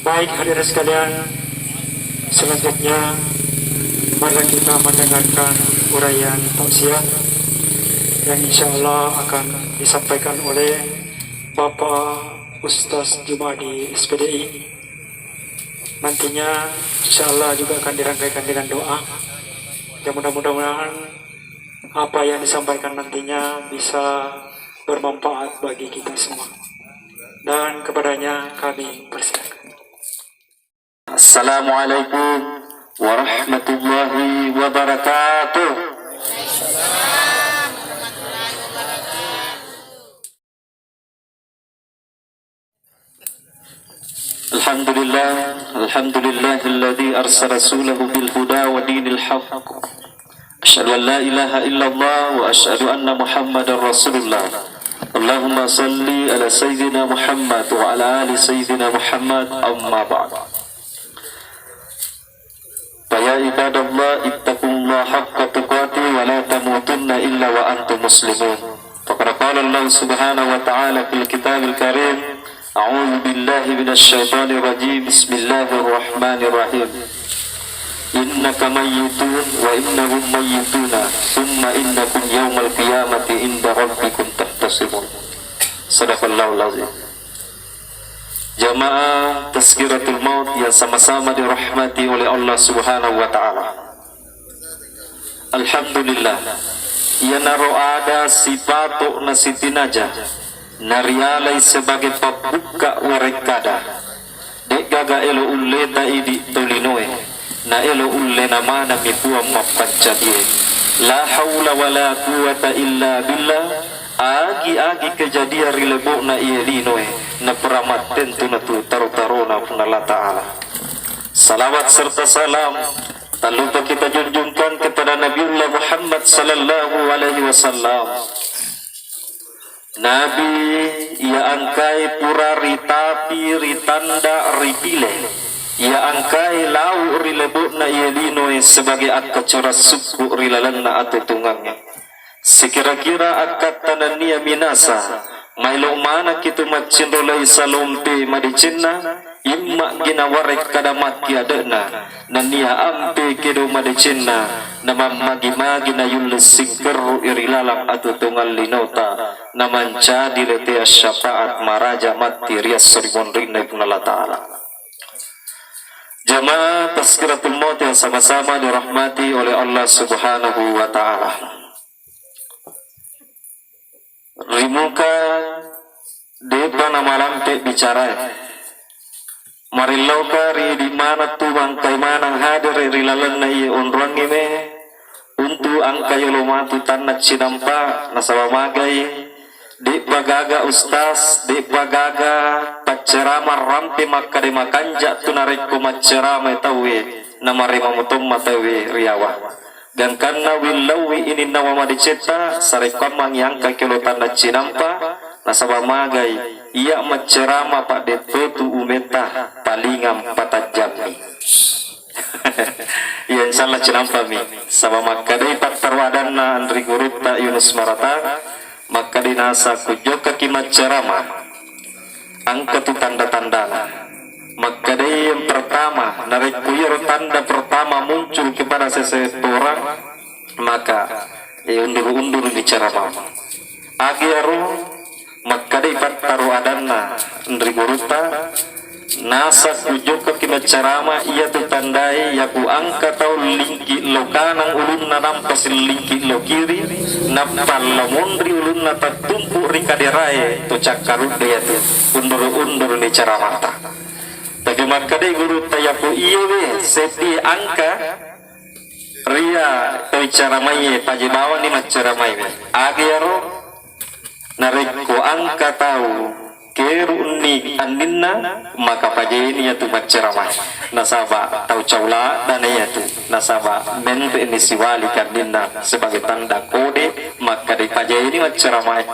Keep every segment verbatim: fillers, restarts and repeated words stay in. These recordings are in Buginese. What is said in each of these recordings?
Baik, hadirin sekalian, selanjutnya marilah kita mendengarkan uraian tausiah yang insya Allah akan disampaikan oleh Bapak Ustaz Jumadi, S P D I. Nantinya insya Allah juga akan dirangkaikan dengan doa. Ya, mudah-mudahan apa yang disampaikan nantinya bisa bermanfaat bagi kita semua. Dan kepadanya kami persilakan. Assalamualaikum warahmatullahi wabarakatuh. الحمد لله، الحمد لله الذي أرسل رسوله بالهدى ودين الحق. أشهد أن لا إله إلا الله وأشهد أن محمدا رسول الله. اللهم صل على سيدنا محمد وعلى آل سيدنا محمد، أما بعد. فيا عباد الله، اتقوا الله حق تقاته ولا تموتن إلا وأنتم مسلمون. فقد قال الله سبحانه وتعالى في الكتاب الكريم: أعوذ بالله من الشيطان الرجيم. بسم الله الرحمن الرحيم. إنك ميت وإنهم ميتون ثم إنكم يوم القيامة عند ربكم تختصمون. صدق الله العظيم. Jamaah Tazkiratul Maut yang sama-sama dirahmati oleh Allah Subhanahu wa Ta'ala. Alhamdulillah, iyanaro ada sipato na sitinaja narialai sebagai pabbukka warekkada. De'gaga elo ulleta idi tolinoe, na elo ullena manami Puang mappancajie. La haula wala quwwata illa billah. Agi-agi kejadian ri lebo'na iye linoe, naperamattentuna tu taro-tarona Puang Allah Ta'ala. Salawat serta salam tak lupa kita junjungkan kepada Nabiullah Muhammad sallallahu alaihi wasallam. Nabi iya engkae pura ritapi, ritanda, ripile, iya engkae lau ri lebo'na iye linoe sebagai akkacora sukku ri lalenna atutungangnge. Sekira-kira akkatta nennia minasa, maelo manakki tu maccinro lai salompe madecenna, imma ginawarekkada makki ade'na, nennia ampe kedo madecenna, namammagi-magi nayulle singkerru'i ri laleng atutongang linota, namancadi letea syafaat maraja matti ri esso ri monrinna Puang Allah Ta'ala. Jamaah Tazkiratul Maut yang sama-sama dirahmati oleh Allah Subhanahu wa Ta'ala. Ri muka de'pa namalampe bicarae. Marilloka ri idi maneng tu mangkai maneng hadere ri lalenna iye onroangnge me, untu engka yolo matu tanna cinampa, nasaba magai de'pa gaga ustaz, de'pa gaga paccerama rampe makkeda makanja tu narekko macceramai tauwe, namarema mutomma tauwe riawa. Gangkanna willauwi ininna wa madecetta, sarekkuammangngi angka kelo tanna cinampa, nasaba magai iya maccerama paddetto tu umetta palingang patajjammi. Iya, insyaallah cinampami. Saba makkedai pattaro adanna anri gurutta Yunus Marata, makkedai nasa kujokkaki maccerama. Engka tu tanda-tandana. Makkedai yang pertama, narekko iyaro tanda pertama muncul kepada seseorang, maka, eh, undur-undur bicara mama. Agi aro makkedai pattaro adanna ri gurutta, nasa kujokkaki maccarama, iya tu tandai yaku engka tau lingki lo kanang ulunna nampa sillingki lo kiri, nappa lo monri ulunna tattumpu ri kaderae to cakkarudde yatu. Undur-undur ni caramata. Tapi makkedai gurutta, yaku iyewe seddi angka ria tau caramaie, paje bawani maccaramaiwe. Agi aro narekko angka tau keru'ni anninna, maka pajeni yatu maccaramae. Nasaba tau caula dana yatu. Nasaba menre'ni siwali kanninna sebagai tanda kode, maka dipajeni maccaramae.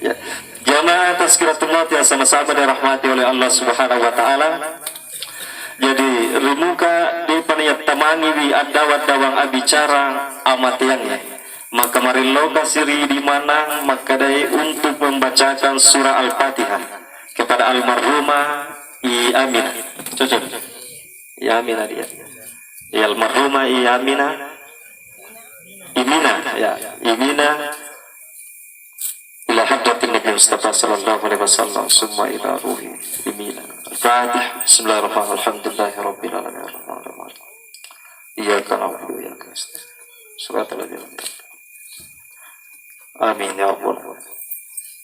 Ya. Jamaah Tazkiratul Maut yang sama-sama dirahmati oleh Allah Subhanahu wa Ta'ala. Jadi, ri muka de'pa niyattamangiwi addawang-dawang abbicara amateangnge. Maka marilloka siridi manang makkedai untuk membacakan surah Al-Fatihah kepada almarhumah I Aminah. Cocok. Yamina dia. Ya, almarhumah Yamina. Imina, ya, Imina. Ila hadratin Nabi Mustafa sallallahu alaihi wasallam, summa ila ruhi Imina. Al-Fatihah. Bismillahirrahmanirrahim. Alhamdulillahi rabbil alamin. Arrahmanirrahim. Iyyaka na'budu wa iyyaka nasta'in. Siratal ladzina an'amta alaihim. Amin ya rabbal alamin.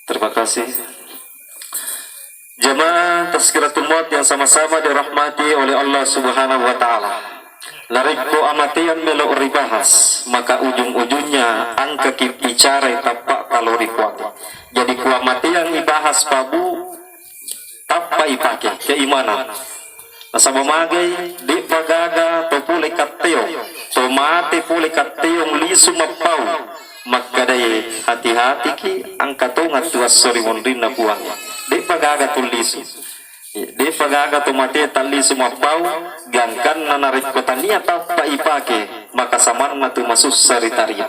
Terima kasih. Jamaah Tazkiratul Maut yang sama-sama dirahmati oleh Allah Subhanahu wa Ta'ala. Narekko amateang melo ribahas, maka ujung-ujungnya engkaki bicara tappa talo ri Puang. Jadi, ku amateang ibahas, Pak Bu, tappa ipake keimanan. Nasaba magai, de'pa gaga to pole katteong, to mate pole katteong lisu mappau. Makkedae, hati-hatiki, engka tongeng tu esso ri monrinna Puang. De'pa gaga tu lisu. De'pa gaga to mate tallisu mappau, gangkanna narekko tania tappa ipake, maka samanna tu masussa ritarima.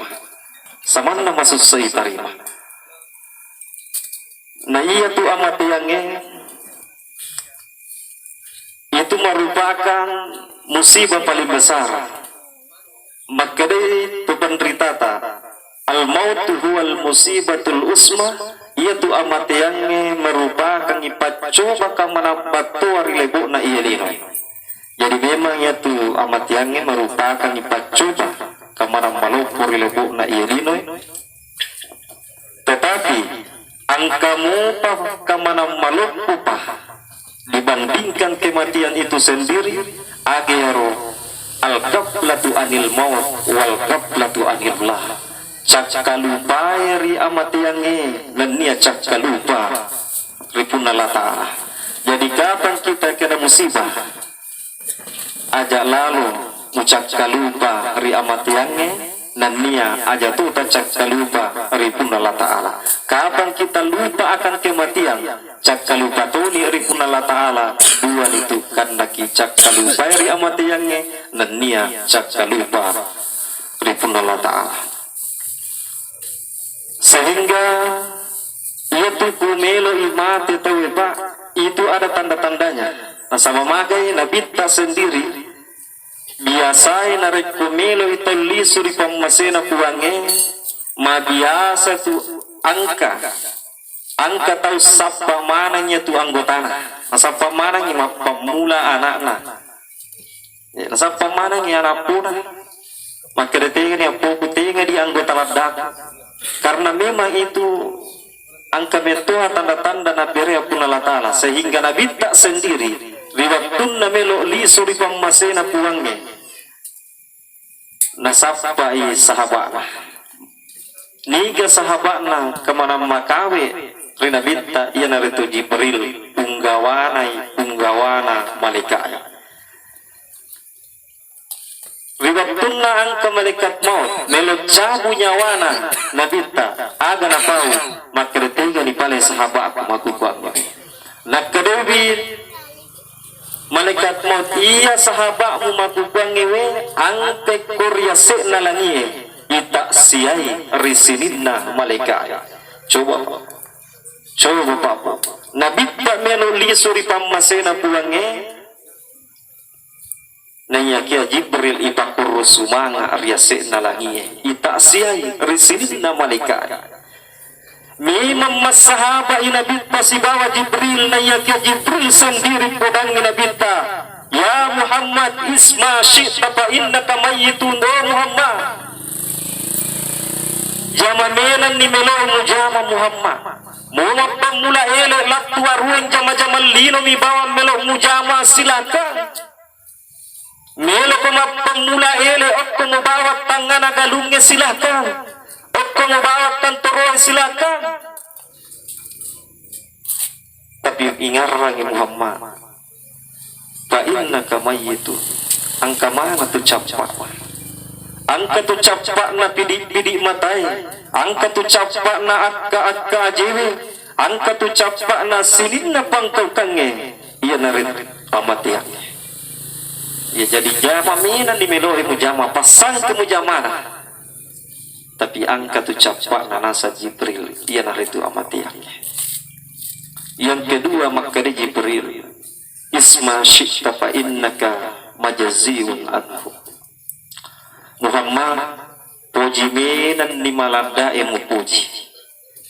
Samanna masussa itarima. Na iya tu amateangnge, itu merupakan musibah paling besar. Makkedai tu penritata, "Al-mautu huwal musibatul usma," iya tu amateangnge merupakan ipaccoba kamanang battoa ri lebo'na iya linoe. Jadi memang iya tu amateangnge merupakan ipaccoba kamanang maloppo ri lebo'na iya linoe. Tetapi, engka mupa kamanang maloppopa dibandingkan kematian itu sendiri, aga iyaro al-ghaflatu anil maut wal ghaflatu anillah. Cakkalupae ri amateangnge, nennia cakkalupa ri Puang Allah Ta'ala. Jadi, kapan kita kena musibah, aja lalo mucakkalupa ri amateangnge, nennia aja tu tacakkalupa ri Puang Allah Ta'ala. Kapan kita lupa akan kematian, cakkalupa toni ri Puang Allah Ta'ala, dua nitu kannaki cakkalupai ri amateangnge, nennia cakkalupa ri Puang Allah Ta'ala. Sehingga iya tu ku melo i mate tauwe, Pak, itu ada tanda-tandanya. Nasaba magai Nabitta sendiri, biasae narekko melo i tau lisu ri pammasena Puangnge, mabiasa tu engka, engka tau sappa maneng iya tu anggotana. Nasappa manengngi mappammula anakna. Eh, nasappa manengngi ana' eppona. Makkeda, "Tegani eppoku, tegani anggota laddaku." Karena memang itu engka mettoa tanda-tanda nabberea Puang Allah Ta'ala, sehingga Nabitta sendiri ri wettunna melo lisu ri pammasena Puangnge, nasappai sahaba'na. Niga sahaba'na kamanang makawe ri Nabitta, iyanaritu Jibril, punggawanai, punggawana malaika'e. Ri wettunna engka malaikat maut melo cabu nyawana Nabitta, aga napau? Makkeda, "Tegani pale sahaba'ku makkukkuangnge." Nakkedawi malaikat maut, "Iya sahaba'mu makkukkuangnge we, engkai ko ri yase'na langie, itaksiai ri sininna malaika'e." Coba, coba, Pak. Nabitta melo lisu ri pammasena Puangnge, naiyakia Jibril ipakkurru sumanga ri yase'na langie, itaksiai ri sininna malaika'e. Memang massahaba'i Nabitta sibawa Jibril, naiyakia Jibril sendiri podangngi Nabitta, "Ya Muhammad, isma syi'ta fa innaka mayyitun." Oh Muhammad, jama menanni melo mujama Muhammad. Mo mappammula ele lattu arueng jama-jamang linomi bawang melo mujama, silakan. Meloko mappammula ele okko mubawang tangngana galungnge, silakan. Okko mubawang kantoroe, silakan. Tapi ingarrangi Muhammad, fa innaka mayyitun. Engka maneng tu cappa'na. Engka tu cappa'na pidi-pidi matae. Engka tu cappa'na akka-akka ajewe. Engka tu cappa'na sininna pangkaukangnge. Iyanaritu amateangnge. Ya, jadi jama menanni meloe mujama, passangke mujamana. Tapi engka tu cappa'na naseng Jibril, iyanaritu amateangnge. Yang kedua, makkeda Jibril, "Isma syi'ta fa innaka majziyun anhu." Muhammad, poji menanni maladdae mupoji.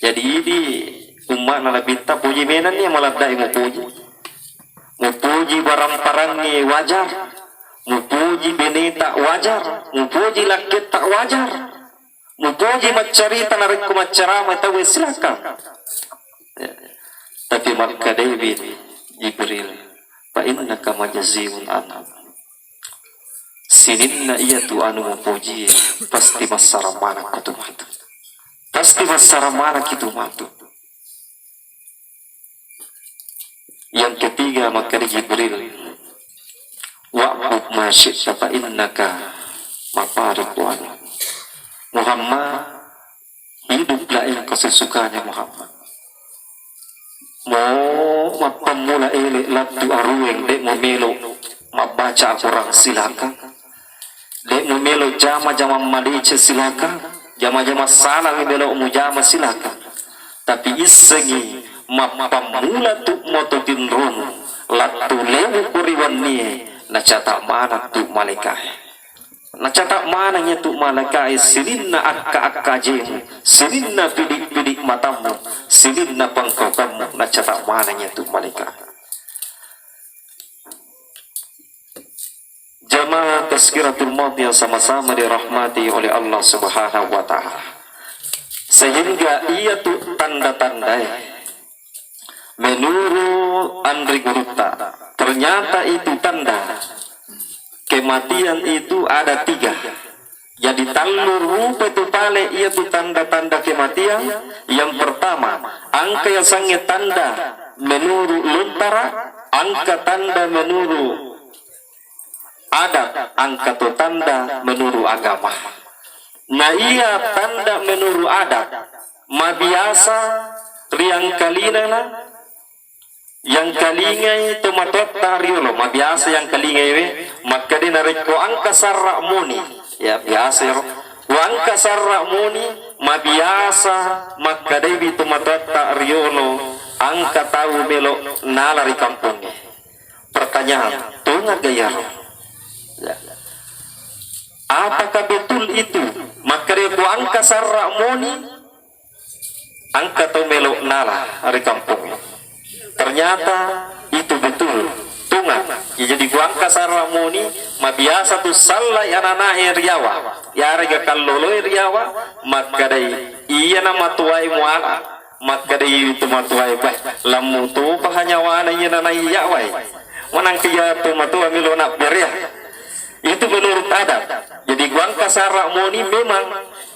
Jadi idi umma'na Nabitta poji menanni maladdae mupoji. Mupoji barang-parangnge wajar, mupoji beneta wajar, mupoji lakketta wajar, mupoji maccarita narekko maccarama tauwe, silakan. Ya. Tapi makkedai Jibril, "Fa innaka majziyun anhu." Sininna iyatu anu mupojie pasti massarang manakko tu matu. Pasti massarang manakki tu matu. Yang ketiga, makkeda Jibril, "Wa'bud ma syi'ta fa innaka mafariqu anhu." Muhammad, hiduplah engkau sesukanya Muhammad. Mau mappammula ele lattu arueng, de' mu melo mabbaca Al-Quran, silakan. De' mu melo jama-jama madeceng, silakan. Jama-jama salah melo mujama, silakan. Tapi issengi mappammula tu moto tinromu lattu lewu ko ri wennie, nacata maneng tu malaikae. Nacata maneng iyatu malaikae sininna akka-akka ajemu, sininna pidi-pidi matammu, sininna pangkaukammu, nacata maneng iyatu malaikae. Jamaah Tazkiratul Maut yang sama-sama dirahmati oleh Allah Subhanahu wa Ta'ala. Sehingga iyatu tanda-tandae menurut Anri Gurutta, ternyata itu tanda kematian itu ada tiga. Jadi tallu rupa itu pale iyatu tanda-tanda kematian. Yang pertama, engka yasengnge tanda menurut lontara, engka tanda menurut adat, engka to tanda menurut agama. Na iya tanda menurut adat, mabiasa riangkalinana, yangkalingai tomatoatta riolo, mabiasa yangkalingai we, makkeda narekko engka sarra moni, ya biasa ero. Wa engka sarra moni, mabiasa makkedai tomatoatta riolo, engka tau melo nala ri kampongnge. Pertanyaan, tongeng ga iyaro? Ya. Apakah betul itu? Makkeda ko engka sarra moni, engka tau melo nala ri kampong. Ternyata itu betul. Tongeng. Ya, jadi ko engka sarra moni, mabiasa tu sallai ananae riawa. Yarega kalloloe riawa, makkedai, "Iyana matuae muala." Makkedai tomatoae, "Bah, lammu topaha nyawana iyana naiya wae." Manangka iya tomatoa melo nabberea. Itu menurut adat. Jadi, ko engka sarra moni memang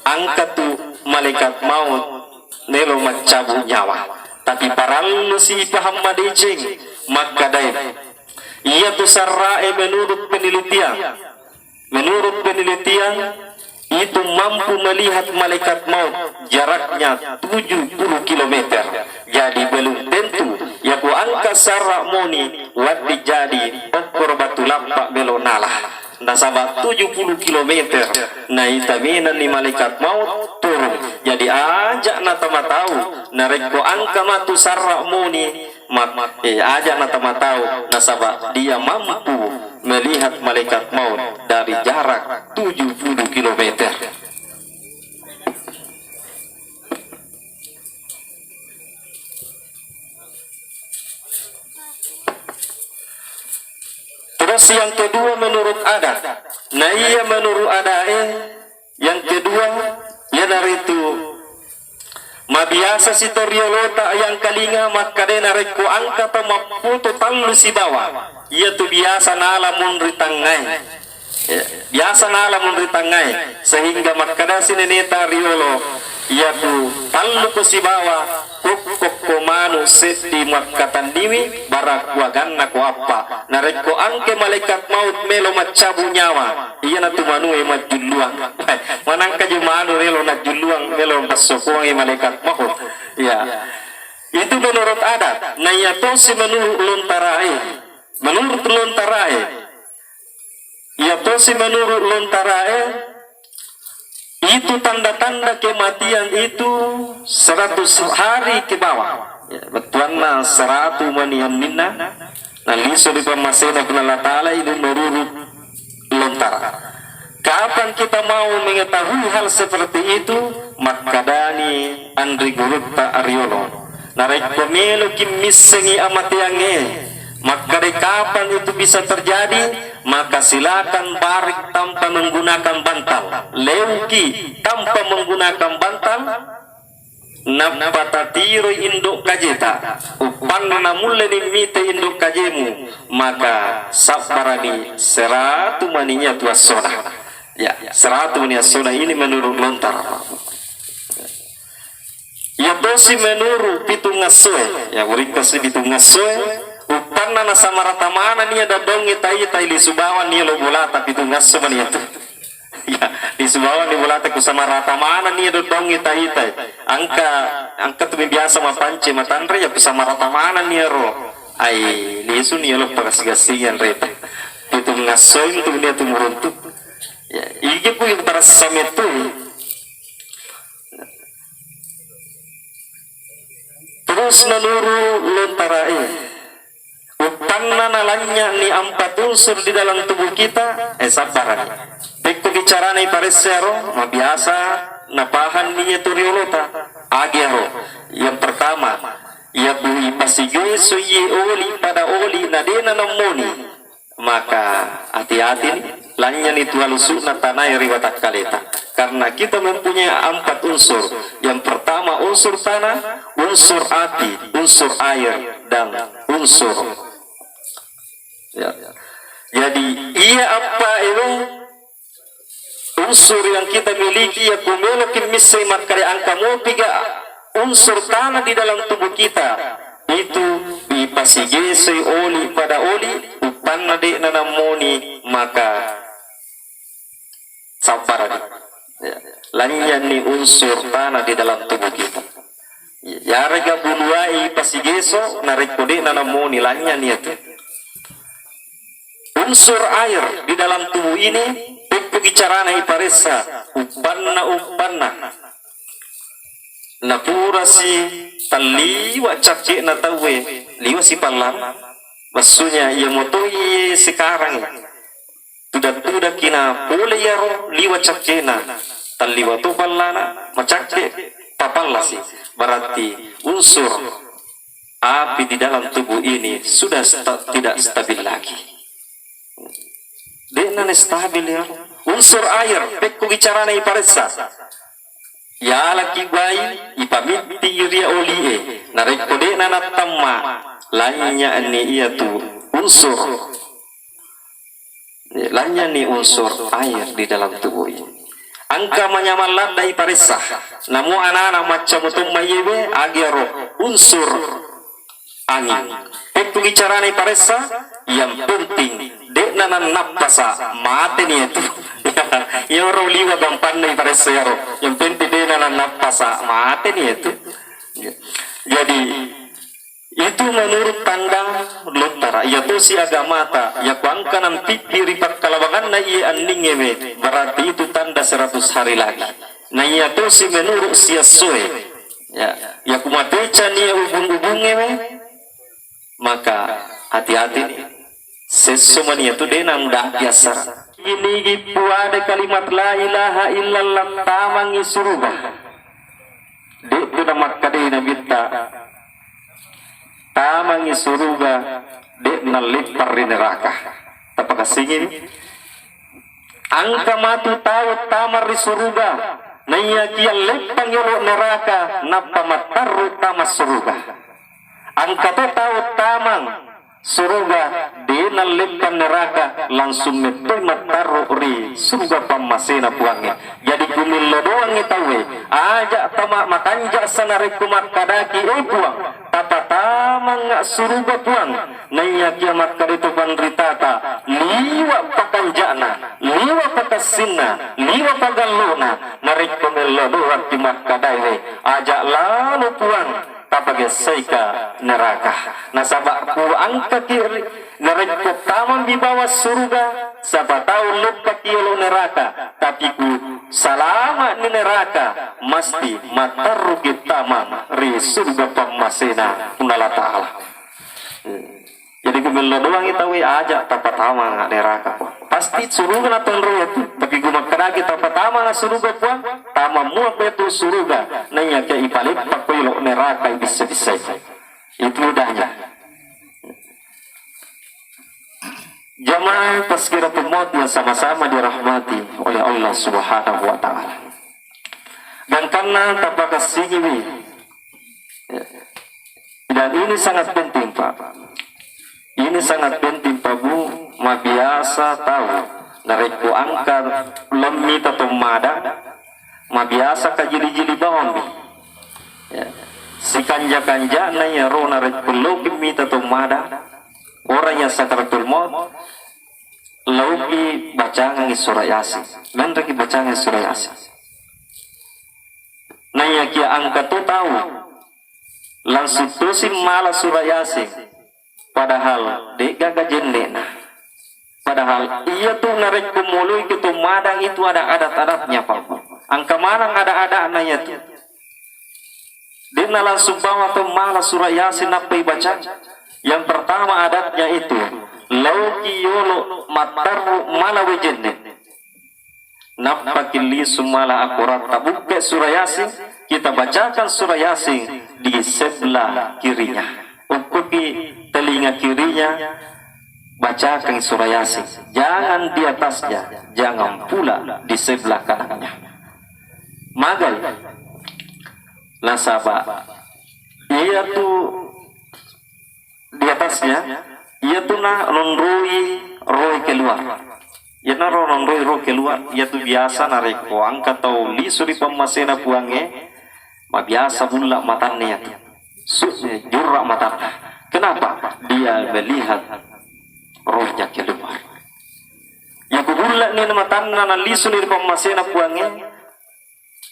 engka tu malaikat maut melo maccabu nyawa. Tapi parellu si paham madeceng makkedae, iya tu sarrae menurut penelitian. Menurut penelitian, itu mampu melihat malaikat maut jaraknya tujuh puluh kilometer. Jadi, belum tentu. Yako engka sarra moni, wedding jadi okkoro batu lappa melo nala. Nasaba tujuh puluh kilometer naita menenni malaikat maut turun. Jadi, aja natamatau, narekko engka matu sarra moni, mat-, eh, aja natamatau, nasaba dia mampu melihat malaikat maut dari jarak tujuh puluh kilometer. Terus yang kedua menurut adat. Nah, iya menurut adat, eh, yang kedua, iyanaritu mabiasa sitoriolota yangkalinga makkeda narekko engka tau mapputu tallu sibawa, iya tu biasa nala munri tangngae. Ya, biasa nala munri tangngae, sehingga makkedasi neneta riolo, "Iyaku talluko sibawa, kokkokko manu seddi makkatanniwi, barakkuaganna ko appa." Narekko engke malaikat maut melo maccabu nyawa, iyanatu manue majjulluang. Manangkaji manu melo najjulluang, melo passokkoangi malaikat maut. Ya. Itu menurut adat. Nah, iya tosi menurut lontarae. Menurut lontarae. Iya tosi menurut lontarae, itu tanda-tanda kematian itu seratus hari ke bawah. Ya, bettuanna seratu mani henninna, Nalisu ri pammasena Puang Allah Ta'ala ini menurut lontara. Kapan kita mau mengetahui hal seperti itu, makkadani anri gurutta ariolo, narekko meloki missengi amateangnge, makkada kapan itu bisa terjadi, maka silakan barik tanpa menggunakan bantal, leuki tanpa menggunakan bantal, Nappa tatiroi indo' kajeta, uppanna namulle ni mite indo' kajemu, maka sabbarani seratu mani iya tu assona. Ya, seratu mani assona ini menurut lontara. Iya tosi menurut pitung assoe, ya, werikkasi pitung assoe, uppanna nasamarata manani iya dadongnge tai, tai lisu bawang ni iya lo bolata pitung asso mani iya tu. Ya, lisu bawang ni bolata kusamarata manani iya dodongnge tai, tai. Angka, angka tu biasa mapance matanre ya kusamarata manani iyaro. Ai, lisu ni iya lo pagassi-gassingi anreta. Pitung assoi tu ni iya tu muruntu. Ya, ige ku yang parassa mettu. Terus menurut lontara e, uppanna nalanynya'ni empat unsur di dalam tubuh kita, eh, sabbarani. Pekko bicarana iparessero, mabiasa napahanni iya tu riolota. Agi aro. Yang pertama, iya ku ipasigeso iye oli pada oli na dena nammoni. Maka hati-hati ni, lanynyani tu alusu'na tanae ri watakkaleta. Karena kita mempunyai empat unsur. Yang pertama unsur tanah, unsur api, unsur air, dan unsur. Ya. Jadi, iya appa ero unsur yang kita miliki, ya, kumeloki missai makkada angka mopiga unsur tanah di dalam tubuh kita itu dipasigesoi oli pada oli, uppanna de'na nammoni, maka sabbarani. Ya. Lanynyani unsur tanah di dalam tubuh kita. Ya, yarega buluai pasigeso, narekko de'na nammoni, lanynyani itu. Unsur air di dalam tubuh ini, pekkogi carana iparessa, uppanna, uppanna. Napurasi talliwa cakke'na tauwe, liwa sipallang. Maksudnya, iya motoi sekarang. Tudang-tudangki na pole iyaro liwa cakke'na, talliwa to pallana, macakke, papallasi. Berarti unsur api di dalam tubuh ini sudah sta-, tidak stabil lagi. De'na ne stabil ya. Unsur air, pekko bicarana iparessa. Yalaki guai, ipamitti ria olie. Narekko de'na nattamma, lanynya'ni iyatu unsur. Lanynya'ni unsur air di dalam tubuh ini. Engka manyamang ladda iparessa. Namo anana macca mutomma iyewe, agiaro unsur angin. Pekko bicarana iparessa, yang penting de'na nannappasa, mateni itu. Iyaro liwa gampanna iparessa iyaro. Yang penting de'na nannappasa, mateni itu. Jadi, itu menurut tanda lontara. Iya tosi agamata, iya kuangka nampibbi ri pakkalawanganna iye anningewe, berarti itu tanda seratus hari lagi. Na iya tosi menurut siassoe. Ya, ya kumatecani ubung-ubungewe, maka hati-hati ni. Sesso mani itu dena mudah biasa. Ini ada kalimat la ilaha illallah tamangi suruga. De'tu namakkadai Nabitta, tamangi suruga, de' nalleppang ri neraka. Tapakasingimi. Engka matu tau tama ri suruga, naiyakiya leppang yolo neraka, nappa mattarru tama suruga. Engka to tau tamang suruga, de' nalleppang neraka, langsung mettoi mattarru ri suruga pammasena Puangnge. Jadi kumillo doangngi tauwe, aja' tama makanja' sa narekko makkadaki, "Eh Puang, tapatamangnga suruga Puang." Naiyakiya makkada tu panritata, liwa pakanja'na, liwa pakassinna, liwa pagallona, narekko mello doangki makkadaiwe, aja' lalo Puang. Tapagessaika neraka. Nasaba' kuangkaki ri-, narekko tamammi bawang suruga, siapa tau leppaki yolo neraka, tapi ku salama'ni neraka, mesti matterruki tamang ri suruga pammasena Puang Allah Ta'ala. Hmm. Jadi ku mello doangngi tauwe, aja tapatama neraka, Puang. Pasti suruga na tonro itu. Tapi ku makkedaki tapatama na suruga, Puang, tama mua ko itu suruga. Naiya ke ipaleppa ko ilo neraka ibissa-bissai. Itu mudahnya. Jamaah tazkiratul maut yang sama-sama dirahmati oleh Allah Subhanahu wa Ta'ala. Dan karena tapakassingiwi, dan ini sangat penting, Pak. Ini sangat penting, Pak Bu. Mabiasa tau narekko engka lemmi tatommadang, mabiasa kajili-jili bawammi. Ya. Sikanja-kanjana iyaro narekko loki mita tommadang, orang yang sakaratul maut, lauki bacangangi surah Yasin. Menreki bacangangi surah Yasin. Naiyakia engka to tau langsung tosi mala surah Yasin, padahal de'gaga jenne'na. Padahal iya tu narekko moloiki tommadang itu ada adat-adatnya, Pak. Engka maneng ada-ada'na iya tu. De'na langsung bawa to mala surah Yasin nappa ibaca. Yang pertama adatnya itu, lauki yolo mattarru mala wae jenne. Nappaki lisu mala akoratta, bukka surah Yasin, kita bacakan surah Yasin di sebelah kirinya. Ukkuki telinga kirinya, bacakan surah Yasin. Jangan di atasnya, jangan pula di sebelah kanannya. Magai. Nasaba iya tu di atasnya, iya tu na nonroi roh keluar. Iyanaro nonroi roh keluar, iya tu biasa narekko engka tau lisu ri pammasena Puangnge, mabiasa bulla matanna iya tu. Su-, jurra matanna. Kenapa? Dia melihat rohnya keluar. Iya ku bulla ni matanna na lisu ri pammasena Puangnge,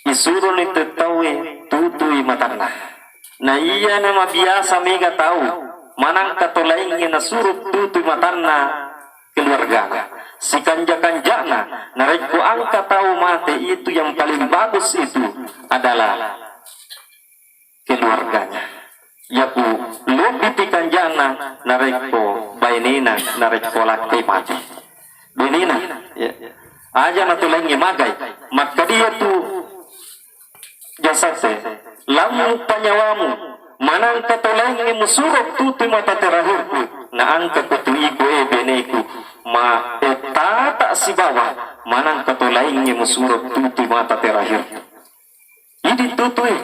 isuroni te tauwe tutui matanna. Na iyana mabiasa mega tau manangka to laingnge nasuro tutui matanna keluargana. Sikanja-kanjana narekko engka tau mate itu yang paling bagus itu adalah keluarganya. Yaku lebbi ti kanjana narekko bainena narekko lakkai mate. Bainena, ya. Aja na tu laingnge magai. Makkadia tu jasase, lammu panyawamu, manangka to laingnge musuro tutui mata terakhirku, na engka ku tu iko e beneku, ma e tata sibawa, manangka to laingnge musuro tutui mata terakhirku. Idi tutui.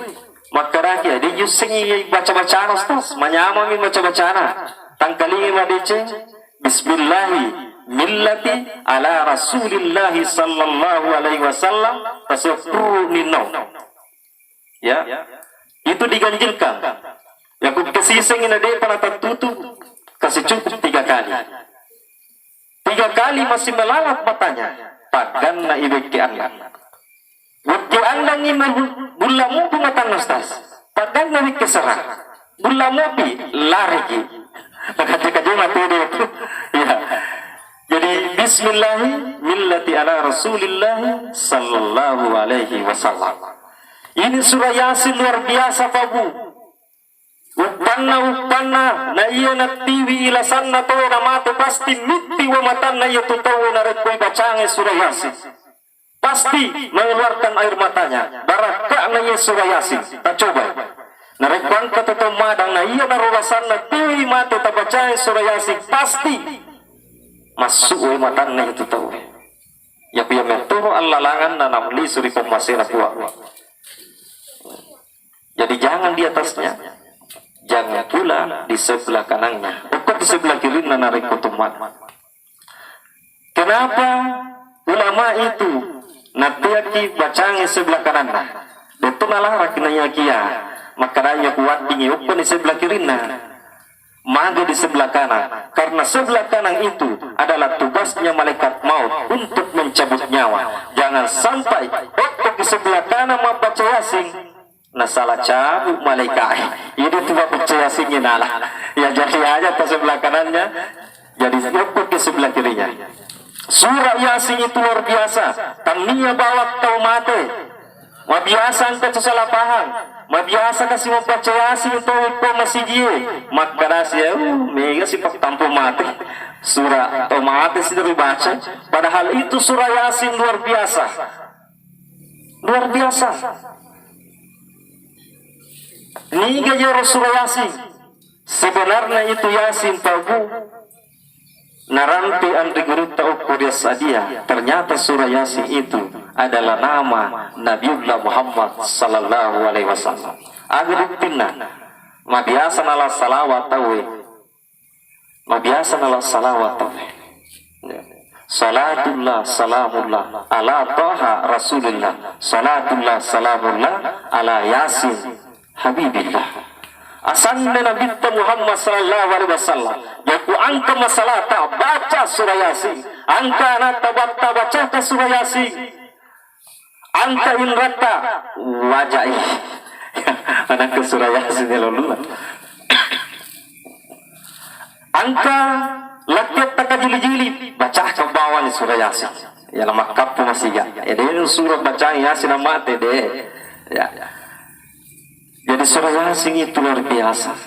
Makkedaki, "Ade yussengi baca-bacana, Ustaz? Manyamami baca-bacana. Tangkalingi madeceng, Bismillahi millati ala Rasulillahi sallallahu alaihi wasallam, taseppu ninno." Ya. Itu diganjilkan. Ya, ku kesisengi na depa na tattutu, kasi cukup tiga kali. Tiga kali masih melalat matanya, pagganna iwekke annang. Wekke annangngi melu-, bulla mupi matanna, Ustaz. Pagganna wekke sera. Bulla mupi, lariki. Nakaje-kaje mate de tu. Ya. Jadi, bismillahi millati ala Rasulillahi sallallahu alaihi wasallam. Ini surah Yasin luar biasa, Pak Bu. Uppanna, uppanna, na iya nattiwi ilasanna tau na mate, pasti mitti wa matanna iya tu tau narekko ibacange surah Yasin. Pasti mengeluarkan air matanya. Barakka'na iya surah Yasin. Tacoba. Narekko engka to tau madang na iya naro lasanna tiwi mate tabacae surah Yasin, pasti massu wa matanna itu tau. Yaku iya metto allalanganna namlisu ri pammasena Puang. Jadi jangan di atasnya, jangan pula di sebelah kanannya. Okko di sebelah kirinna narekko tummat. Kenapa ulama itu nattiaki bacangi sebelah kananna? Detto nalaraki naiyakia makkedanya kuwaddingi okko di sebelah kirinna. Mage di sebelah kanan, karena sebelah kanan itu adalah tugasnya malaikat maut untuk mencabut nyawa. Jangan sampai okko di sebelah kanan membaca Yasin, nasala cabu malaikat. Ini tuh baca Yasin nala. Ya, jadi aja ke sebelah kanannya, jadi okko ke sebelah kirinya. Surah Yasin itu luar biasa. Tania bawa tau mate. Mabiasa engka tu salah pahang. Mabiasa kasi membaca Yasin to ko masijie. Makkedasi, "Uh, mega si pattampu mate. Sura to mate si dibaca." Padahal itu surah Yasin luar biasa. Luar biasa. Niga jero surah Yasin? Sebenarnya itu Yasin, Pak Bu. Narampe anri gurutta okko ri Assadia, ternyata surah Yasin itu adalah nama Nabiullah Muhammad sallallahu alaihi wasallam. Aga buktinna? Mabiasa nala salawat tauwe. Mabiasa nala salawat tauwe. Ya. Salatullah salamullah ala Taha Rasulillah. Salatullah salamullah ala Yasin Habibillah. Asanna Nabitta Muhammad sallallahu alaihi wasallam. Jaku engka masalata baca surah Yasin. Engka anatta batta bacata surah Yasin. Engka inratta wajai. Anakku surah Yasin ya loluna. Engka lakketta kajili-jili bacaka bawani surah Yasin. Ya lama kappu masiga. Ya de surah bacai Yasin mate de. Ya. Jadi surah Yasin itu luar biasa.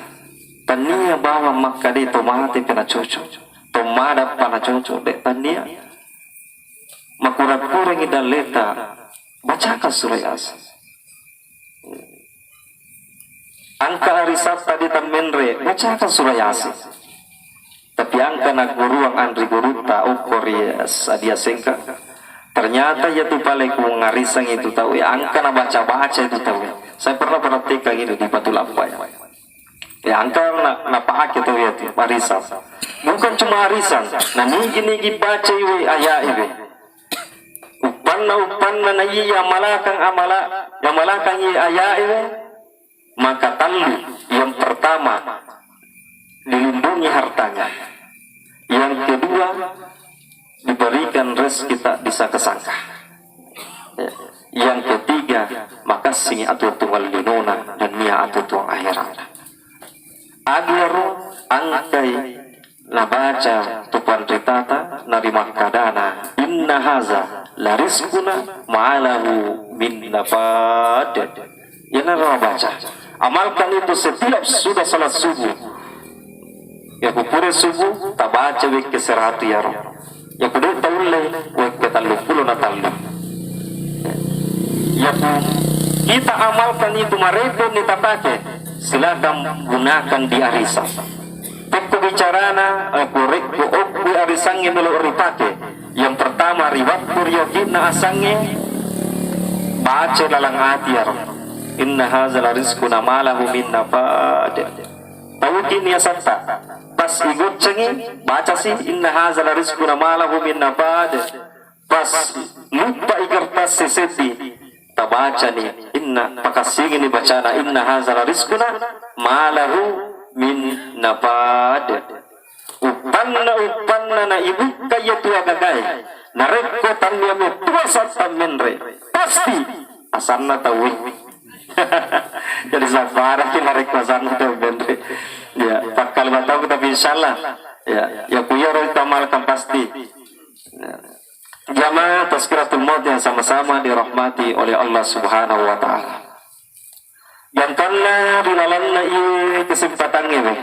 Tania bawang makkade to mate pena cocok, to madappa na cocok de tania. Makura-kurangi dalleta bacaka surah Yasin. Engka arisatta de tammenre bacaka surah Yasin. Tapi engka nagguruang anri gurutta okko ri Assadia Sengkang. Ternyata iya tu pale ku ngarisang itu tau ya engka nabaca-baca itu tau ya. Saya pernah praktekkan itu di Batu Lampai. Ya engka na, napake tau ya tu arisan. Bukan cuma arisan, na nigi-nigi baca iwe ayat iwe. Uppanna uppanna na iya malakang amala, ya malakang iya ayat iwe. Maka tallu, yang pertama, dilindungi hartanya. Yang kedua, diberikan rezeki tak disangka-sangka. Ya. Yang ketiga, makassingi atuwong-tuwong linona nennia atuwong-tuwong akhirat. Agaro angkai nabaca tu panritata narimakkadana, "Inna haza la rizquna ma lahu min nafad." Iyanaro baca. Amalkan itu setiap sudah salat subuh. Ya ku pura subuh tabaca wekke seratu yaro. Ya ku de taulle wekke talluppulo na tallu. Ya ku kita amalkan itu marepe ni tapake, silakan gunakan di arisan. Pekko bicarana, eh, ku rekko okku arisangnge melo ripake. Yang pertama, ri wettu riyoginna asangnge, baca lalang ati yaro. Inna haza la rizquna ma lahu min nafad. Tauki ni asatta. Pas igoccengi, baca si, inna haza la rizquna ma lahu min nafad. Pas luppa i kertas seddi, tabacani, inna, pakassingini bacana, inna haza la rizquna ma lahu min nafad. Uppanna, uppanna na ibukka iya tu agagae. Narekko tannia mettua satta menre, pasti asanna tauwe. Jadi sabbaraki narekko asanna tau menre. Ya, pakkalimatau tapi insyaallah. Ya, ya ku iyaro tamalkan pasti. Ya. Jamaah Tazkiratul Maut yang sama-sama dirahmati oleh Allah Subhanahu wa Ta'ala. Gangkanna ri lalenna iye kesempatangnge we.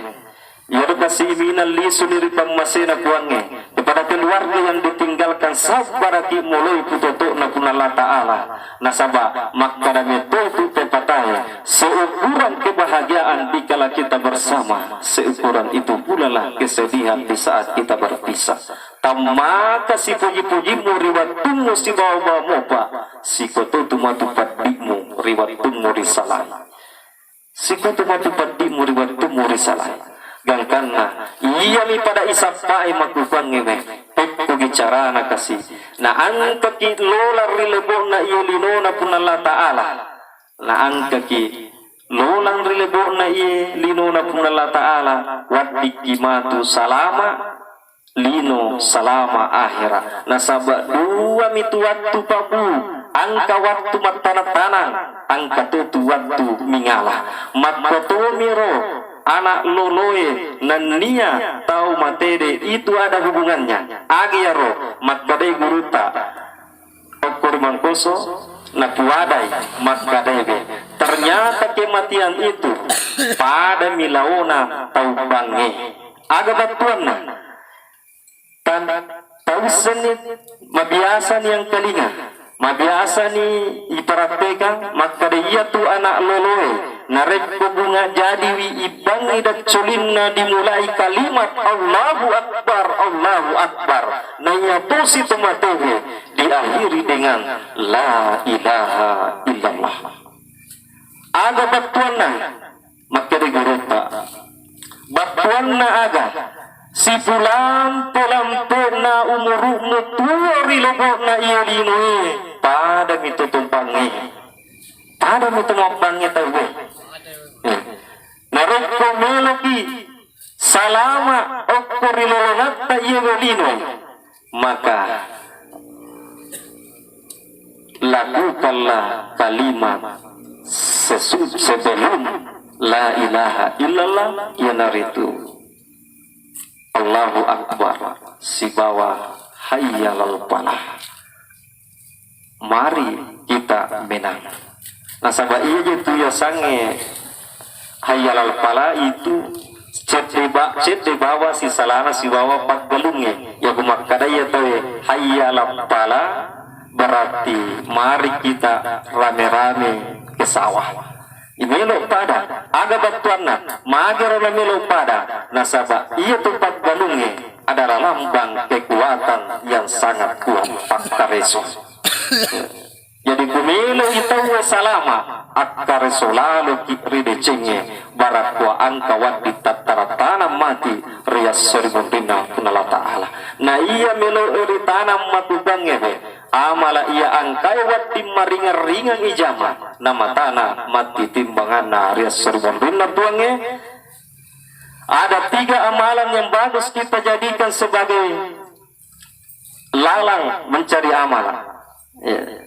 Iyaro kasi iminang lisuni ri pammasena Puangnge. Kepada keluarga yang ditinggalkan, sabbaraki moloi putoto'na Puang Allah Ta'ala. Nasaba makkada metoi tu pepatae, seukuran kebahagiaan dikala kita bersama, seukuran itu pulalah kesedihan di saat kita berpisah. Tammaka sipoji-pojimmu ri wettummu sibawa-bawa mopa, sikotu tu matu paddi'mu ri wettummu risalai. Sikotu matu paddi'mu ri wettummu risalai. Gangkanna, iyami pada isappai makkukuangnge we, pekkogi carana kasi. Na engkaki lolang ri lebo'na iye linona Puang Allah Ta'ala. Na engkaki lolang ri lebo'na iye linona Puang Allah Ta'ala, waddikki matu salama lino salama ahera. Nasaba duami tu wattu, Pak Bu, engka wattu mattanang-tanang, engka to tu wattu mingala. Makkotomiro anak loloe nennia tau matede itu ada hubungannya. Agi iyaro makkadai gurutta. Okko ri Mangkoso, Napuadai makkedae, ternyata kematian itu padami laona tau bangnge. Aga battuanna? Tan-, taussenni, mabiasani engkalinga, mabiasani iparattekang makkeda iyatu anak loloe, narekko bunga jadiwi ibbangngi daccolinna dimulai kalimat Allahu Akbar, Allahu Akbar, naiya tosi tomatewe diakhiri dengan la ilaha illallah. Aga battuanna? Makkeda gurutta, battuanna aga? Sipulampe-lampe'na umuru'mu tuo ri lebo'na iye linoe, padami tu tumpangnge, padami tu mabbangnge tauwe. Eh. Narekko meloki salama okko ri lolongatta iye linoe, maka lakukanlah kalimat sesu-, sebelum la ilaha illallah, iyanaritu Allahu Akbar sibawa hayya alal falah. Mari kita menang. Nasaba iya je tu yasangnge hayya alal falah itu cedde ba-, cedde bawa sisalana sibawa paggalungnge. Iya ku makkeda iya tauwe hayya alal falah, berarti mari kita rame-rame ke sawah. Imelo pada, aga battuanna, magero namelo pada, nasaba iya tu paggalungnge adalah lambang kekuatan yang sangat kuat, pakkareso. Jadi, ku melo i tauwe salama, akkareso laloki ri decengnge, barakkoa engka wedding tattara tanang mati ri esso ri munrinna Puang Allah Ta'ala. Na iya melo e ri tanang matubangnge be, amala iya engkae wedding maringang-ringang ijama, na matana matti timbanganna ri esso ri munrinna Puangnge. Ada tiga amalan yang bagus kita jadikan sebagai lalang mencari amal. Ya.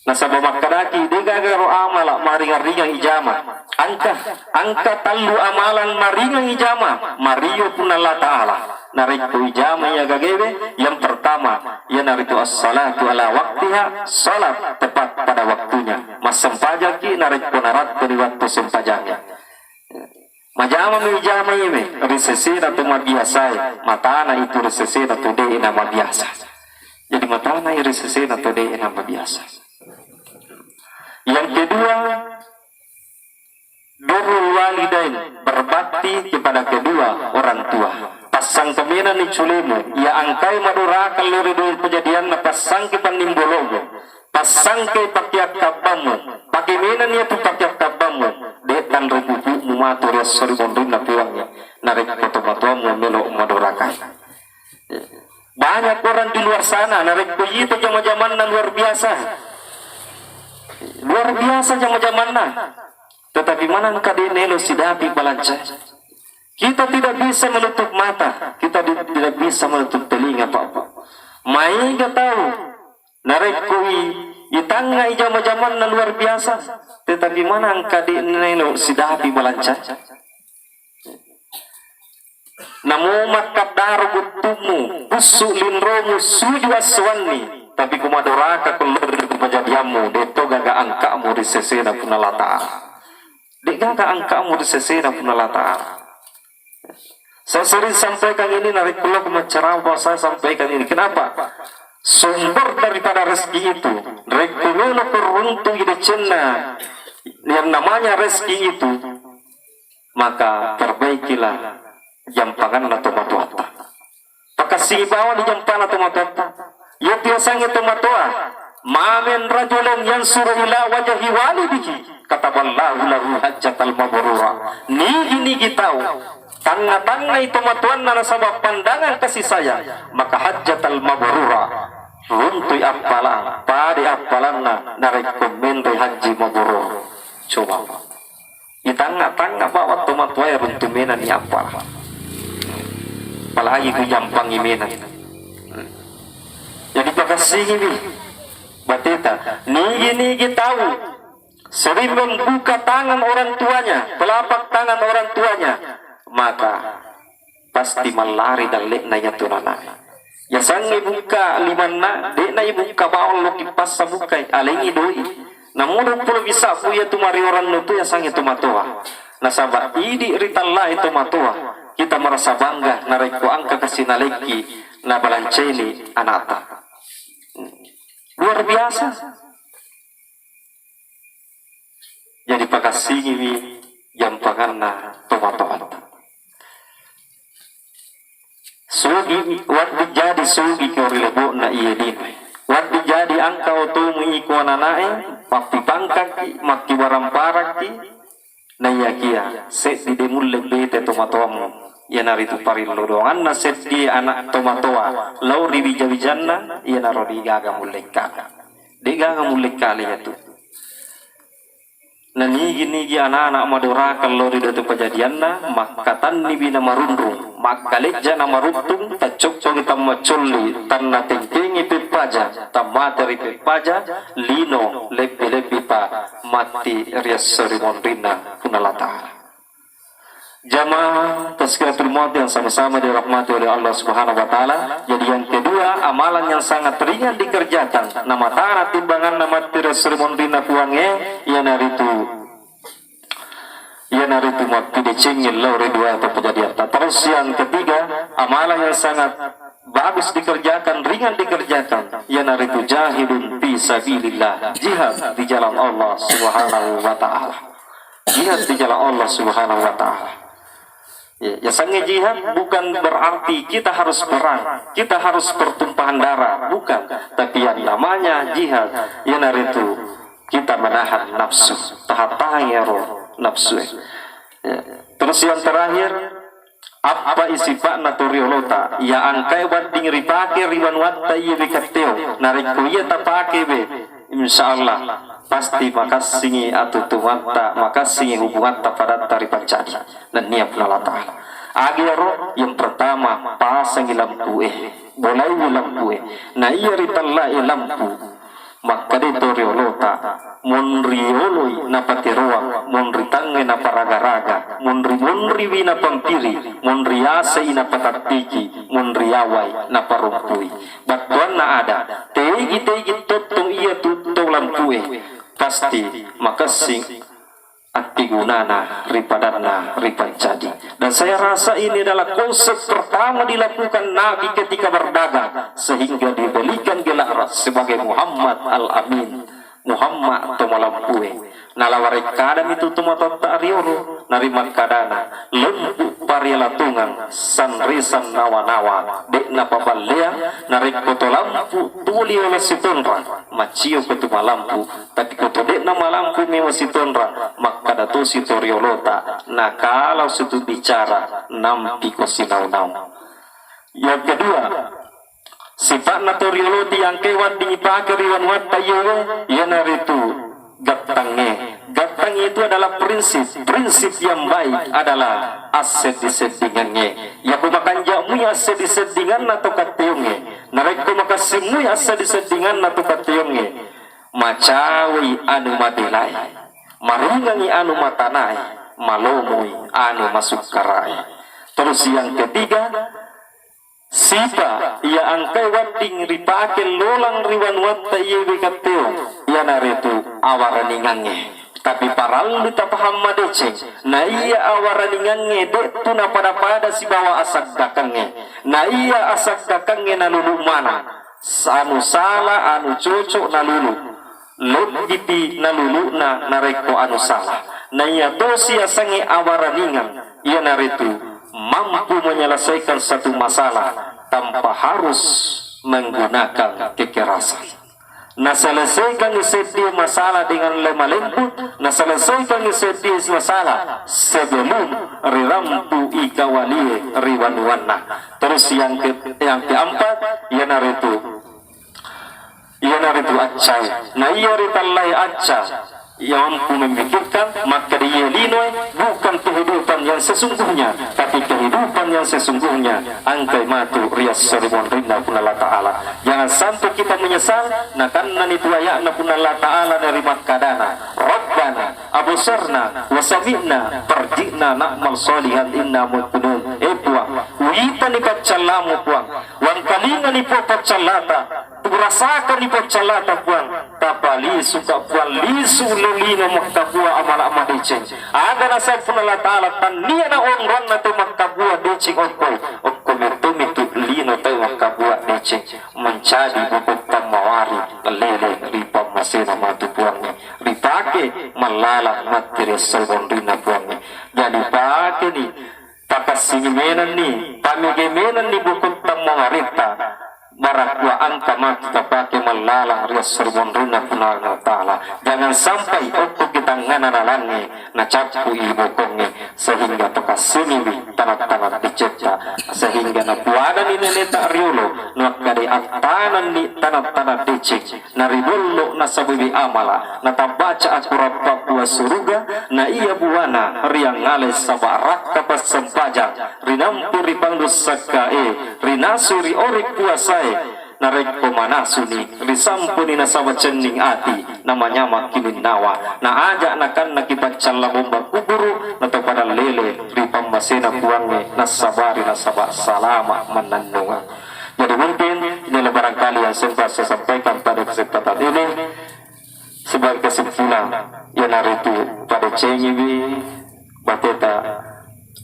Nasaba makkedaki, degaga ro amala maringang-ringang ijama. Engka, engka tellu amalan maringang ijama, mario Puang Allah Ta'ala. Narekko ijama iya gagewe, yang pertama, iyanaritu as-salatu ala waktiha, salat tepat pada waktunya. Massempajangki narekko narattoi waktu sempajangnya. Majamami ijama iwe ri sesena to mabiasae, matana itu ri sesena to de'e namabiasa. Jadi matana ri sesena to de'e namabiasa. Yang kedua, birrul walidain, berbakti kepada kedua orang tua. Passangka menani culemu, iya engkae madoraka lao ri dua pejadianna, passangka pannimbolomu. Passangke pakeakkabbammu, pake menani iyatu pakeakkabbammu, de' tanre pupu'mu matu ri esso ri monrinna Puangnge, narekko tomatoammu melo madorakai. Banyak orang di luar sana, narekko ita jama-jamanna luar biasa. Luar biasa jama-jamanna. Tetapi manengka de' nelo sidapi balanca. Kita tidak bisa menutup mata, kita di-, tidak bisa menutup telinga, Pak. Maega tau narekko i-, itangngai jama-jamanna luar biasa, tetapi manengka de' nelo sidapi balanca. Namo makkaddaro guttummu, bussu linromu, suju assuanni, tapi ku madoraka kello ri pajadiammu, de' to gaga angka'mu ri sesena Puang Allah Ta'ala. De' gaga angka'mu ri sesena Puang Allah Ta'ala. Saya sering sampaikan ini, narekko lao ku maccarama, saya sampaikan ini. Kenapa? Sumber daripada rezeki itu, rekko melo ko runtu'i decenna yang namanya rezeki itu, maka perbaikilah jampanganna tomatoatta. Pakassingi bawani jampana tomatoatta. Iya biasangnge tomatoa, "Ma min rajulin yansuru ila wajhi walidihi, kataballahu lahu hajjatal mabrura." Nigi-nigi tau tangnga-tangngai tomatoanna nasaba pandangan kasih sayang, maka hajjatal mabrura, runtui appalang, padai appalanna narekko menre hajji mabrur. Coba. Itangnga-tangnga bawang tomatoae runtu menanni appala. Apalagi ku jampangi menang. Jadi pakassingiwi bateta, nigi-nigi tau sering membuka tangan orang tuanya, telapak tangan orang tuanya, maka pasti mallari dalle'na iyatu nanae. Sangngi bukka limanna, de'na ibukka bawang loki passa bukkai, alengngi doi. Namudu pulo bisa buya tu mariorang nutu ya sangngi tu matoa. Nasaba idi ritallai tu matoa, kita merasa bangga narekko angka kasi nalekki nabalanceni anata. Luar biasa. Jadi pakassingiwi jampanganna tomatoatta. Sugi, wedding jadi sugi ko ri lebo'na iye linoe. Wedding jadi angka otomu iko anana'e, mappipangkakki, makkiwaramparakki, naiyakiya seddi de mulle bete tomatoammu. Iyanaritu parillo doanganna seddi anak tomatoa lao ri wija-wijanna, iyanaro degaga mulle kale. Degaga mulle kale iyatu. Nanigi-nigi anana madorakeng lao ri datu pajadianna, makkatanniwi namarunrung, makkalejja namaruttung, taccoppongi tammacolli, tannatengkengi peppaja, tammate ri peppaja, lino lebbi-lebbipa matti ri esso ri monrinna Puang Allah Ta'ala. Jamaah Tazkiratul Maut yang sama-sama dirahmati oleh Allah Subhanahu wa Ta'ala. Jadi, yang kedua, amalan yang sangat ringan dikerjakan, namatana timbanganna matti ri esso ri monrinna Puangnge, iyanaritu, iyanaritu mappidecengi lao ri dua atau kejadian. Terus, yang ketiga, amalan yang sangat bagus dikerjakan, ringan dikerjakan, iyanaritu jahidun fi sabilillah, jihad di jalan Allah Subhanahu wa Ta'ala. Jihad di jalan Allah Subhanahu wa Ta'ala. Ya, yasengnge jihad bukan berarti kita harus perang, kita harus pertumpahan darah, bukan. Tapi yang namanya jihad, iyanaritu kita menahan nafsu, tahan-tahan iyaro nafsu. Ya. Terus yang terakhir, appai sipa'na toriolota, iya engkae wedding ripake ri wanuatta iye wekatteo, narekko iya tapake we, insya Allah pasti makassingi atutuwatta, makassingi hubungatta padatta ri pancadi. Nennia Puang Allah Ta'ala. Agi ero, yang pertama, pasangi lampu e, bolaiwi lampu e. Na iya ritellai lampu, makkeda toriolota, monri oloi napateroang, monri tangnge naparaga-raga, monri-monriwi napampiri, monri asei napatattiki, monri awai naparompui. Battuanna ada, tegi-tegi tottong iya tu to lampu e, pasti makessing akkegunana ri padanna ri pancadi. Dan saya rasa ini adalah konsep pertama dilakukan Nabi ketika berdagang, sehingga diberikan gelar sebagai Muhammad Al-Amin, Muhammad to malampue. Nalawarekkadami tu tomatoatta riolo, narimakkadana, lempu parialatungang sanresan nawa-nawa, de' napaballeang, narekko to lampu tuli oleh sitonra, macioko tu malampu, tapi ko to de'na malampu mewa sitonra, makkada tosi to riolota, nakala situ bicara, nampiko sinau-nau. Yang kedua, sipa'na to riolota yang engkae wedding ipake ri wanuatta iyewe, iyanaritu gattangnge. Gattang itu adalah prinsip. Prinsip yang baik adalah asseddi-seddingangnge. Yako makanja'mui asseddi-seddinganna to katteongnge, narekko makassimui asseddi-seddinganna to katteongnge, macawei anu mabelai, maringangi anu matanai, malomoi anu masukkarai. Terus yang ketiga, sipa iya engkae wedding ripake lolang ri wanuatta iyewe katteo, iyanaritu awaraningangnge. Tapi parallu tapahang madeceng, na iya awaraningangnge de'tu napada-pada sibawa asaggakangnge. Na iya asaggakangnge nalulu maneng, anu sala, anu cocok nalulu, lebbipi nalulu'na narekko anu sala. Na iya tosi yasengnge awaraningang, iyanaritu mampu menyelesaikan satu masalah tanpa harus menggunakan kekerasan. Naselesaikan seddi masalah dengan lemah lembut, naselesaikan seddi masalah sebelum rirampu ikawalie ri wanuanna. Terus yang ke, yang keempat, iyanaritu Iyanaritu accai. Na iya ritellai acca, iya mampu memikirkan, makkeda iye linoe bukan kehidupan yang sesungguhnya, tapi kehidupan yang sesungguhnya engkai matu ri esso ri monrinna Puang Allah Ta'ala. Jangan sampai kita menyesal, nakannani tu aya'na Puang Allah Ta'ala nari makkadana, Rabbana absarna wa sami'na farji'na na'mal shalihan inna muqinun. Eh Puang, uwitani paccallamu Puang, wang Talingani Puang paccallata, turasakanni paccallata Puang, tapalisu ka Puang lisu lolino makkabua amala madeceng. Aga nasaba Puang Allah Ta'ala tannia na onronna to makkabua deceng okko, okko metto mitu lino to makkabua deceng, mancaji bukutta mawari lele ri pammasena matu Puangnge, ripake mallala matti ri esso ri monrinna Puangnge. Jadi pakeni Pakassingi menenni, pamege menenni bukutta mongaretta, marakua engka matu tapake mallala ri esso ri monrinna Puang Allah Ta'ala. Jangan sampai okkoki tangngana nalangnge, nacappui bokongnge, sehingga pakassingiwi tanang-tanang decetta, sehingga napuadani neneta riolo, nuakkadai attanenni tanang-tanang deceng. Naribollo nasabawi amala, natabbaca akurang pabbua suruga, na iya buana riangngalai saba rakka passempajang, rinampu ri panglussakkae, rinasui ri ori puasae, narekko manasuni, risampuni nasaba cenning ati, namanyamang kininnawa, naaja nakannaki paccalla bomba kuburu, natopada lele ri pammasena Puangnge, nassabari nasaba salama mannennungeng. Jadi mungkin inilah barangkali yang sempat saya sampaikan pada kesempatan ini. Sebagai kesimpulan, iyanaritu padecengiwi bateta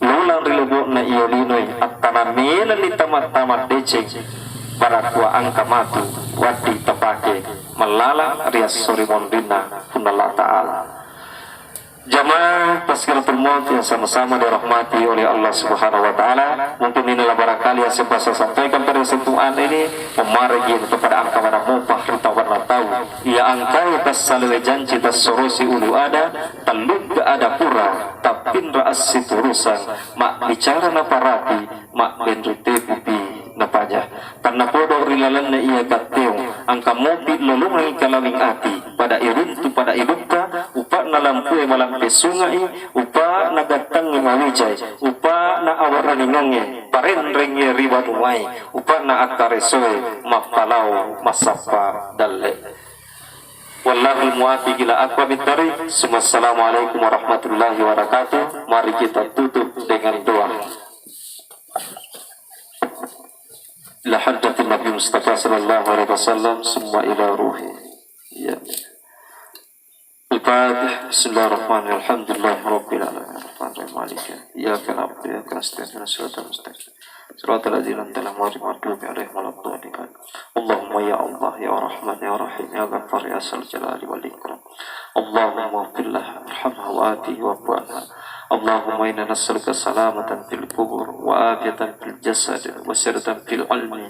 lulang ri lebo'na iya linoe, attana menenni tama-tama deceng, barakua engka matu wedding tapake mallala ri esso ri monrinna Puang Allah Ta'ala. Jamaah Tazkiratul Maut yang sama-sama dirahmati oleh Allah Subhanahu wa Ta'ala, mungkin inilah barangkali yang sempat saya sampaikan pada kesempatan ini. Memarigi untuk pada angka mana mupah ri tau berna tau. Iya angkai tassalewe janci tassorosi ulu ada, tellukka ada pura, tappinra assiturusang, mabbicara naparapi, mabbenru tepupi napaja. Tannapodo ri lalenna iya katteong, engka mopi lolongengngi kalawing ati, pada iruntu pada ilutta, upa'na lampue malampe sungai, upa'na gattengnge mawijai, upa'na awaraningengnge parenrengnge ri wanuwae, upa'na akkaresoe mappalao massappa dalle. Wallahul muwaffiq ila aqwamit thariq. Summa assalamualaikum warahmatullahi wabarakatuh. Mari kita tutup dengan doa. Ila hadratin Nabi Mustafa sallallahu alaihi wasallam, summa ila ruhi. Ya. Al-Fatihah. Bismillahirrahmanirrahim. Alhamdulillahi rabbil alamin. Arrahmanirrahim. Maliki yaumiddin. Iyyaka na'budu wa iyyaka nasta'in. Ihdinas siratal mustaqim. Siratal ladzina an'amta 'alaihim ghairil maghdubi 'alaihim waladdallin. Allahumma ya Allah, ya Rahman, ya Rahim, ya Ghaffar, ya Dzal Jalali wal Ikram. Allahumma ighfir laha warhamha wa afihi wa'fu anha. Allahumma inna nas'aluka salamatan fil qubur wa afiyatan fil jasad wa siratan fil ilmi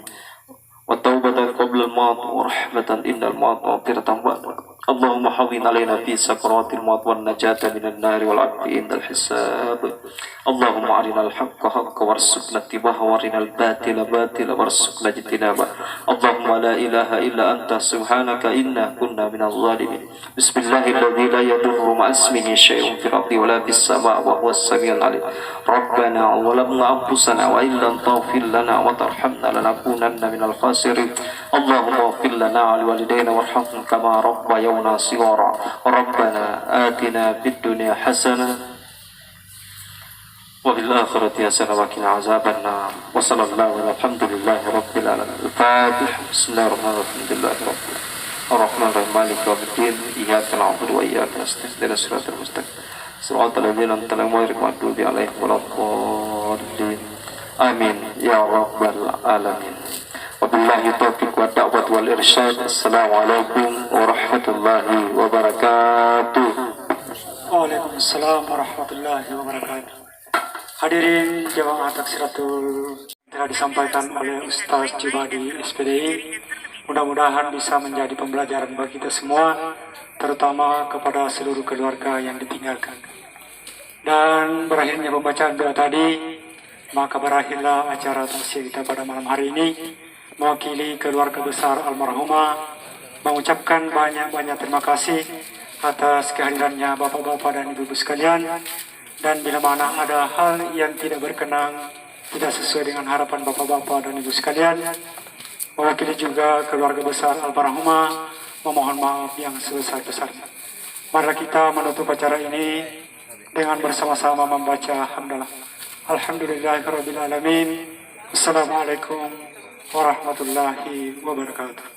wa taubatan qablal maut wa rahmatan indal maut wa maghfiratan ba'da. Allahumma hawwin alaina fi sakaratil maut wan najata minan nari wal 'afwi indal hisab. Allahumma arinal haqqa haqqa warzuqna ittiba'a wa arinal batila batila warzuqna ijtinaba. Allahumma la ilaha illa anta subhanaka inna kunna minaz zalimin. Bismillahilladzi la yadurru ma'asmihi syai'un fil ardi wa la fis sama wa huwas samiul alim. Rabbana zalamna anfusana wa illam taghfir lana wa tarhamna lanakunanna minal khasirin. Allahumma ighfir lana wa liwalidayna warhamhum kama rabbayana shighara. Rabbana atina fid dunya hasanah wa fil akhirati hasanah wa qina azabannar. Wa sallallahu ala alhamdulillahi rabbil alamin. Al-Fatihah. Bismillahirrahmanirrahim. Alhamdulillahi rabbil alamin. Arrahmanirrahim. Maliki yaumiddin. Iyyaka na'budu wa iyyaka nasta'in. Ihdinas siratal mustaqim. Siratal ladzina an'amta 'alaihim ghairil maghdubi 'alaihim waladdallin. Amin ya rabbal alamin. Wabillahi taufiq wa da'wat wal irsyad. Assalamualaikum warahmatullahi wabarakatuh. Waalaikumsalam warahmatullahi wabarakatuh. Hadirin jamaah taksiratul telah disampaikan oleh Ustaz Jumadi, S P D I. Mudah-mudahan bisa menjadi pembelajaran bagi kita semua, terutama kepada seluruh keluarga yang ditinggalkan. Dan berakhirnya pembacaan doa tadi, maka berakhirlah acara takziah kita pada malam hari ini. Mewakili keluarga besar almarhumah mengucapkan banyak-banyak terima kasih atas kehadirannya bapak-bapak dan ibu-ibu sekalian. Dan bila mana ada hal yang tidak berkenan, tidak sesuai dengan harapan bapak-bapak dan ibu sekalian, mewakili juga keluarga besar almarhumah memohon maaf yang sebesar-besarnya. Marilah kita menutup acara ini dengan bersama-sama membaca hamdalah. Alhamdulillahirabbil alamin. Assalamualaikum warahmatullahi wabarakatuh.